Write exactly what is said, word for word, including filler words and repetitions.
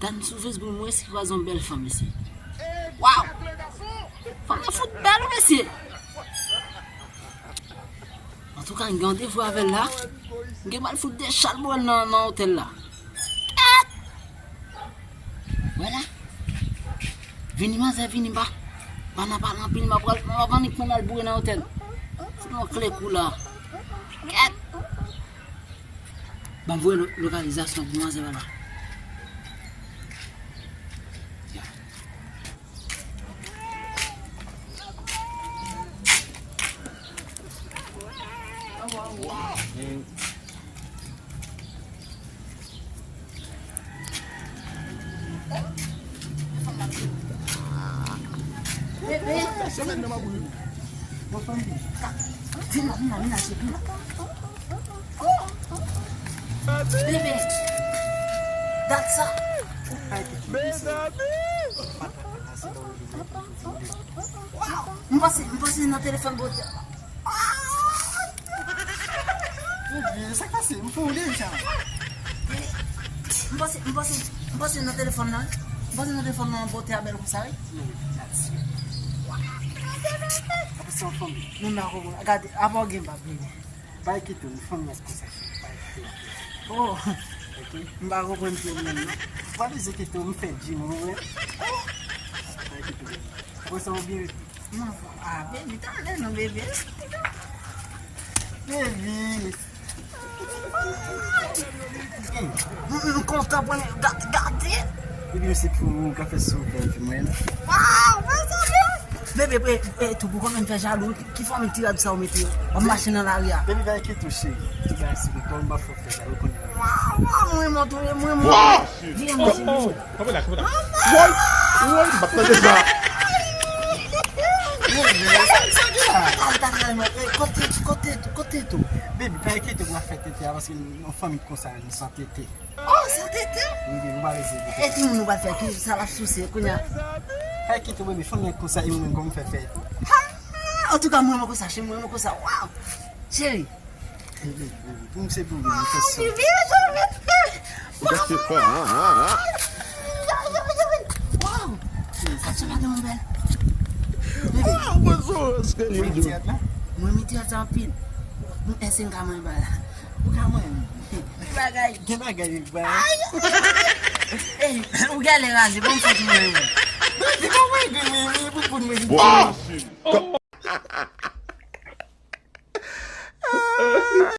Tann sou Facebook, mwen si kwaze yon bèl fanm isi. Waw! Fanm nan fout bèl, mesye! Antouka, m gen randevou avè l la. M gen pral fout de chat pou l nan, nan otèl la. Kèt! Wè la. Vini, manzè, vini, m pa. M pa nan pale anpil, m ap pral, m ap annik pran l al boure nan otèl. Fout yon kle kou la. Kèt! Ban m voye lo-, lokalizasyon pou manzè la. Ya. Bebe. Vin la, vin la, vin la, vin la. Bebe. Dat sa. Mezanmi. Waw. M pase, m pase nan telefòn bòtè. Bebe, sa k pase? M fè w deja. M pase, m pase, m pase nan telefòn nan. M pase nan telefòn nan, bòtè a bèl konsa, wi. Apre se yon fanm. Nou nan konprann. Gade, apa w gen bab, bebe? Bay kite w, fanm nan konsa. Bay kite w. Oh. Ok. M pa konprann tou menm, non. Ou pa bezwen kite w, m fè djim, ou konprann? Bay kite w. Apre sa, ou byen rete. Non, ah, baby, talè non, baby. Baby. M, m kontan pou gade, gade. Baby, se pou ou ka fè sou bèl fi mwen. Waw, mezanmi. Bebe, e, e, tou pou konbyen m fè jalou, ki fanmi ti rad sa ou mete yo? W ap mache nan lari a. Baby, pa enkyete w, cheri. Tout bagay se pou kòm m pa fè w fè jalou, konnen. Waw, waw, mwen renmen w, mwen renmen w. Vini, mwen, cheri. Kanpe la, kanpe la. Woy! Woy! M pa t tande sa. Tal, tal, tal, non. E, kote, kote, kote tou? Baby, pa enkyete w, w ap fè tete a, paske yon fanmi konsa, nou san tete. Oh, san tete? Wi, baby, m pa bezwen tete. E timoun nou pral fè ki sa l ap souse kounye a? Pa enkyete w, baby, fanmi an konsa, e mwen menm, kòman m fè fè? Ha! Antouka, mwen renmen konsa, cheri, mwen renmen konsa. Waw! Cheri, pou m se pou ou, m fè sa. Waw! Sa se pa de mon bèl. Bebe. Mwen renmen ti rad la. Mwen renmen ti rad sa anpil. Èske m ka manje bagay la? Ou ka manje. Bagay. Gen bagay, bagay. Ey, ou gèle raze, bon, fòk mwen manje. Bebe, kòman e gen mwen, mwen, pou, pou mwen. Waw!